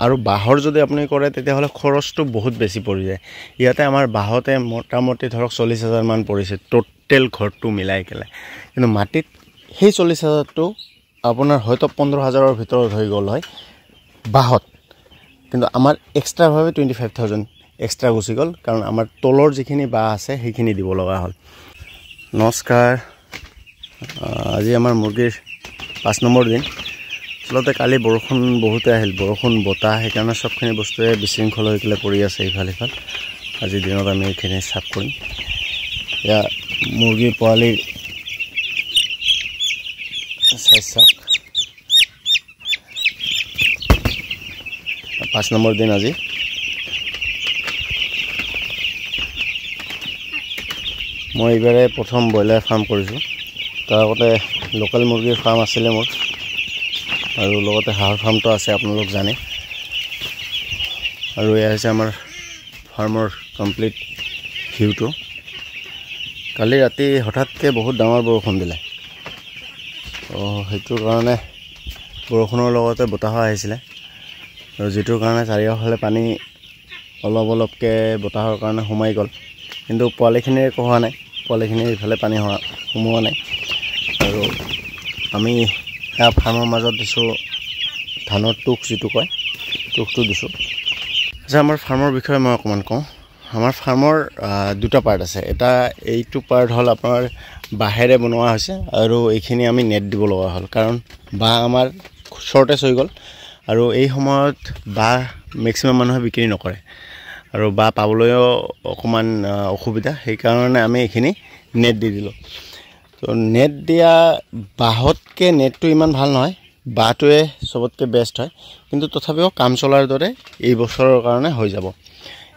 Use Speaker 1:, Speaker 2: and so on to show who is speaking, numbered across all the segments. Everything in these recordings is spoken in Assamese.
Speaker 1: আৰু বাঁহৰ যদি আপুনি কৰে তেতিয়াহ'লে খৰচটো বহুত বেছি পৰি যায়। ইয়াতে আমাৰ বাঁহতে মোটামুটি ধৰক 40,000মান পৰিছে টোটেল ঘৰটো মিলাই পেলাই। কিন্তু মাটিত সেই 40,000টো আপোনাৰ হয়তো 15,000ৰ ভিতৰত হৈ গ'ল হয় বাঁহত, কিন্তু আমাৰ এক্সট্ৰাভাৱে 25,000 এক্সট্ৰা গুচি গ'ল, কাৰণ আমাৰ তলৰ যিখিনি বাঁহ আছে সেইখিনি দিব লগা হ'ল। নমস্কাৰ, আজি আমাৰ মুৰ্গীৰ 5 নম্বৰ দিন। আচলতে কালি বৰষুণ বহুতে আহিল, বৰষুণ বতাহ, সেইকাৰণে চবখিনি বস্তুৱে বিশৃংখল হৈ পেলাই পৰি আছে ইফাল সিফাল। আজিৰ দিনত আমি এইখিনি চাফ কৰিম। এয়া মুৰ্গীৰ পোৱালিৰ চাইজ চাওক, 5 নম্বৰ দিন আজি। মই এইবাৰে প্ৰথম ব্ৰইলাৰ ফাৰ্ম কৰিছোঁ। তাৰ আগতে লোকেল মুৰ্গীৰ ফাৰ্ম আছিলে মোৰ, আৰু লগতে হাঁহৰ ফাৰ্মটো আছে, আপোনালোক জানে। আৰু এয়া হৈছে আমাৰ ফাৰ্মৰ কমপ্লিট ভিউটো। কালি ৰাতি হঠাৎকৈ বহুত ডাঙৰ বৰষুণ দিলে, সেইটোৰ কাৰণে বৰষুণৰ লগতে বতাহো আহিছিলে, আৰু যিটোৰ কাৰণে চাৰিওফালে পানী অলপ অলপকৈ বতাহৰ কাৰণে সোমাই গ'ল। কিন্তু পোৱালিখিনিৰ একো হোৱা নাই, পোৱালিখিনিৰ ইফালে পানী সোমোৱা নাই। আৰু আমি সেয়া ফাৰ্মৰ মাজত দিছোঁ ধানৰ টোক, যিটো কয় টোকটো দিছোঁ। আচ্ছা, আমাৰ ফাৰ্মৰ বিষয়ে মই অকণমান কওঁ। আমাৰ ফাৰ্মৰ দুটা পাৰ্ট আছে। এটা এইটো পাৰ্ট হ'ল আপোনাৰ বাঁহেৰে বনোৱা হৈছে, আৰু এইখিনি আমি নেট দিব লগা হ'ল, কাৰণ বাঁহ আমাৰ শ্বৰ্টেজ হৈ গ'ল। আৰু এই সময়ত বাঁহ মেক্সিমাম মানুহে বিক্ৰী নকৰে, আৰু বাঁহ পাবলৈও অকণমান অসুবিধা, সেইকাৰণে আমি এইখিনি নেট দি দিলোঁ। তো নেট দিয়া বাঁহতকৈ নেটটো ইমান ভাল নহয়, বাঁহটোৱে চবতকৈ বেষ্ট হয়, কিন্তু তথাপিও কাম চলাৰ দৰে এই বছৰৰ কাৰণে হৈ যাব।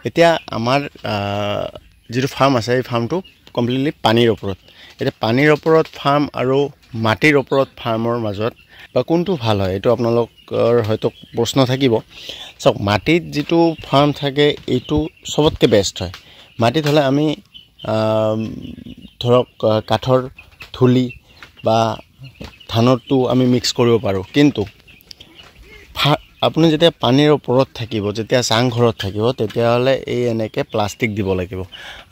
Speaker 1: এতিয়া আমাৰ যিটো ফাৰ্ম আছে, এই ফাৰ্মটো কমপ্লিটলি পানীৰ ওপৰত। এতিয়া পানীৰ ওপৰত ফাৰ্ম আৰু মাটিৰ ওপৰত ফাৰ্মৰ মাজত বা কোনটো ভাল হয়, এইটো আপোনালোকৰ হয়তো প্ৰশ্ন থাকিব। চাওক, মাটিত যিটো ফাৰ্ম থাকে এইটো চবতকৈ বেষ্ট হয়। মাটিত হ'লে আমি ধৰক কাঠৰ ধূলি বা ধানৰটো আমি মিক্স কৰিব পাৰোঁ। কিন্তু আপুনি যেতিয়া পানীৰ ওপৰত থাকিব, যেতিয়া চাংঘৰত থাকিব, তেতিয়াহ'লে এই এনেকৈ প্লাষ্টিক দিব লাগিব,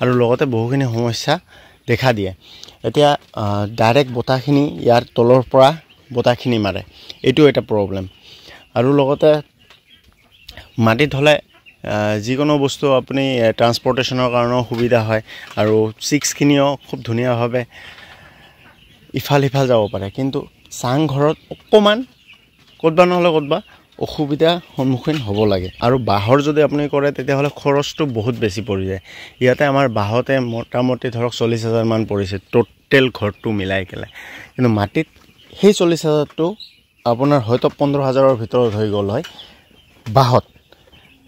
Speaker 1: আৰু লগতে বহুখিনি সমস্যা দেখা দিয়ে। এতিয়া ডাইৰেক্ট বতাহখিনি ইয়াৰ তলৰ পৰা বতাহখিনি মাৰে, এইটো এটা প্ৰব্লেম। আৰু লগতে মাটিত হ'লে যিকোনো বস্তু আপুনি ট্ৰান্সপৰ্টেশ্যনৰ কাৰণেও সুবিধা হয়, আৰু চিক্সখিনিও খুব ধুনীয়াভাৱে ইফাল সিফাল যাব পাৰে। কিন্তু চাংঘৰত অকণমান ক'তবা নহ'লে ক'তবা অসুবিধাৰ সন্মুখীন হ'ব লাগে। আৰু বাঁহৰ যদি আপুনি কৰে তেতিয়াহ'লে খৰচটো বহুত বেছি পৰি যায়। ইয়াতে আমাৰ বাঁহতে মোটামুটি ধৰক 40,000মান পৰিছে টোটেল ঘৰটো মিলাই পেলাই। কিন্তু মাটিত সেই 40,000টো আপোনাৰ হয়তো 15,000ৰ ভিতৰত হৈ গ'ল হয় বাঁহত,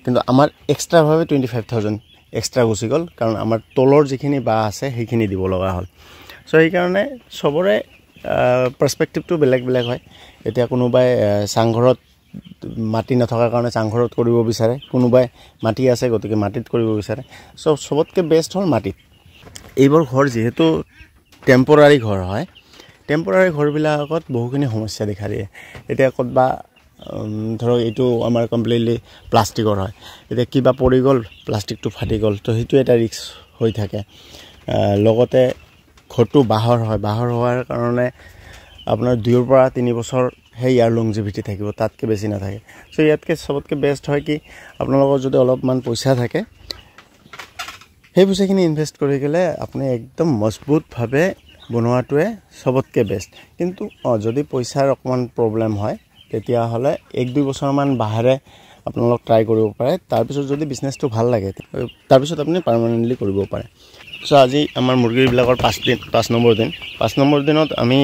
Speaker 1: কিন্তু আমাৰ এক্সট্ৰাভাৱে 25,000 এক্সট্ৰা গুচি গ'ল, কাৰণ আমাৰ তলৰ যিখিনি বাঁহ আছে সেইখিনি দিব লগা হ'ল। চ' সেইকাৰণে চবৰে পাৰ্চপেক্টিভটো বেলেগ বেলেগ হয়। এতিয়া কোনোবাই চাংঘৰত মাটি নথকাৰ কাৰণে চাংঘৰত কৰিব বিচাৰে, কোনোবাই মাটি আছে গতিকে মাটিত কৰিব বিচাৰে। চ' চবতকৈ বেষ্ট হ'ল মাটিত। এইবোৰ ঘৰ যিহেতু টেম্পৰাৰী ঘৰ হয়, টেম্পৰাৰী ঘৰবিলাকত বহুখিনি সমস্যা দেখা দিয়ে। এতিয়া ক'তবা ধৰক এইটো আমাৰ কমপ্লিটলি প্লাষ্টিকৰ হয়, এতিয়া কিবা পৰি গ'ল, প্লাষ্টিকটো ফাটি গ'ল, তো সেইটো এটা ৰিস্ক হৈ থাকে। লগতে ঘৰটো বাঁহৰ হয়, বাঁহৰ হোৱাৰ কাৰণে আপোনাৰ 2ৰ পৰা 3 বছৰহে ইয়াৰ লংজিভিটি থাকিব, তাতকৈ বেছি নাথাকে। চ' ইয়াতকৈ চবতকৈ বেষ্ট হয় কি, আপোনালোকৰ যদি অলপমান পইচা থাকে, সেই পইচাখিনি ইনভেষ্ট কৰি গ'লে আপুনি একদম মজবুতভাৱে বনোৱাটোৱে চবতকৈ বেষ্ট। কিন্তু যদি পইচাৰ অকণমান প্ৰব্লেম হয়, তেতিয়াহ'লে 1-2 বছৰমান বাঁহেৰে আপোনালোক ট্ৰাই কৰিব পাৰে। তাৰপিছত যদি বিজনেছটো ভাল লাগে, তাৰপিছত আপুনি পাৰ্মানেণ্টলি কৰিব পাৰে। চ' আজি আমাৰ মুৰ্গীবিলাকৰ 5 নম্বৰ দিন। 5 নম্বৰ দিনত আমি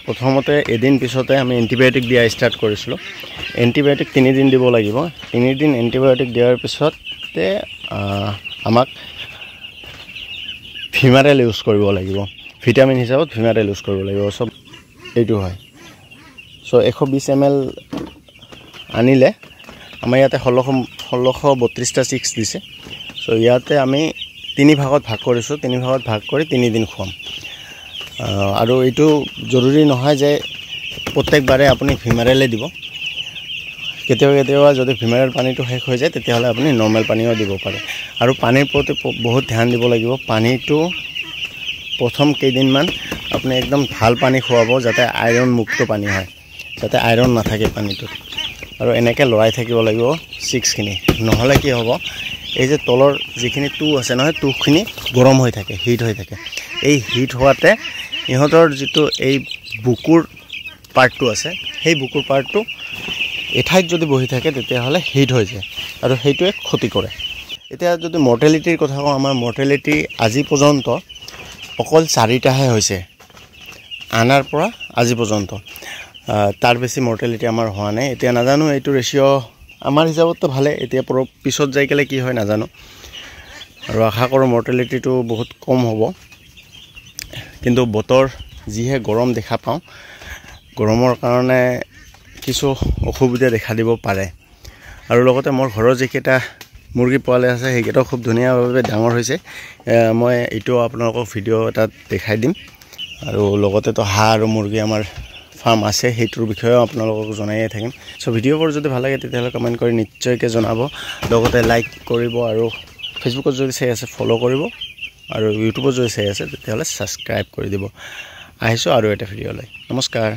Speaker 1: প্ৰথমতে এদিন পিছতে আমি এণ্টিবায়'টিক দিয়া ষ্টাৰ্ট কৰিছিলোঁ। এণ্টিবায়'টিক 3 দিন দিব লাগিব। 3 দিন এণ্টিবায়'টিক দিয়াৰ পিছতে আমাক ভিমাৰেল ইউজ কৰিব লাগিব, ভিটামিন হিচাপত ভিমাৰেল ইউজ কৰিব লাগিব। চব এইটো হয়। চ' 120 ml আনিলে আমাৰ ইয়াতে 1632টা চিক্স দিছে। চ' ইয়াতে আমি 3 ভাগত ভাগ কৰিছোঁ, 3 ভাগত ভাগ কৰি 3 দিন খুৱাম। আৰু এইটো জৰুৰী নহয় যে প্ৰত্যেকবাৰে আপুনি ভিমাৰেলে দিব। কেতিয়াবা কেতিয়াবা যদি ভিমেৰাল পানীটো শেষ হৈ যায় তেতিয়াহ'লে আপুনি নৰ্মেল পানীও দিব পাৰে। আৰু পানীৰ প্ৰতি বহুত ধ্যান দিব লাগিব। পানীটো প্ৰথম কেইদিনমান আপুনি একদম ভাল পানী খুৱাব, যাতে আইৰণ মুক্ত পানী হয়, যাতে আইৰণ নাথাকে পানীটোত। আৰু এনেকৈ লৰাই থাকিব লাগিব চিক্সখিনি, নহ'লে কি হ'ব, এই যে তলৰ যিখিনি তুঁহ আছে নহয়, তুঁহখিনি গৰম হৈ থাকে, হিট হৈ থাকে। এই হিট হোৱাতে ইহঁতৰ যিটো এই বুকুৰ পাৰ্টটো আছে, সেই বুকুৰ পাৰ্টটো এঠাইত যদি বহি থাকে তেতিয়াহ'লে হিট হৈ যায় আৰু সেইটোৱে ক্ষতি কৰে। এতিয়া যদি মৰ্টেলিটিৰ কথা কওঁ, আমাৰ মৰ্টেলিটি আজি পৰ্যন্ত অকল 4টাহে হৈছে আনাৰ পৰা আজি পৰ্যন্ত। তাৰ বেছি মৰ্টেলিটি আমাৰ হোৱা নাই। এতিয়া নাজানো এইটো ৰেচিঅ' আমাৰ হিচাপততো ভালে, এতিয়া পিছত যাই কেলে কি হয় নাজানো। আৰু আশা কৰোঁ মৰ্টেলিটিটো বহুত কম হ'ব। কিন্তু বতৰ যিহে গৰম দেখা পাওঁ, গৰমৰ কাৰণে কিছু অসুবিধা দেখা দিব পাৰে। আৰু লগতে মোৰ ঘৰৰ যিকেইটা মুৰ্গী পোৱালি আছে সেইকেইটাও খুব ধুনীয়াভাৱে ডাঙৰ হৈছে। মই এইটো আপোনালোকক ভিডিঅ' এটাত দেখাই দিম। আৰু লগতেতো হাঁহ আৰু মুৰ্গী আমাৰ ফাৰ্ম আছে, সেইটোৰ বিষয়েও আপোনালোকক জনায়ে থাকিম। চ' ভিডিঅ'বোৰ যদি ভাল লাগে তেতিয়াহ'লে কমেণ্ট কৰি নিশ্চয়কৈ জনাব, লগতে লাইক কৰিব, আৰু ফেচবুকত যদি চাই আছে ফ'ল' কৰিব, আৰু ইউটিউবত যদি চাই আছে তেতিয়াহ'লে ছাবস্ক্ৰাইব কৰি দিব। আহিছোঁ আৰু এটা ভিডিঅ'লৈ। নমস্কাৰ।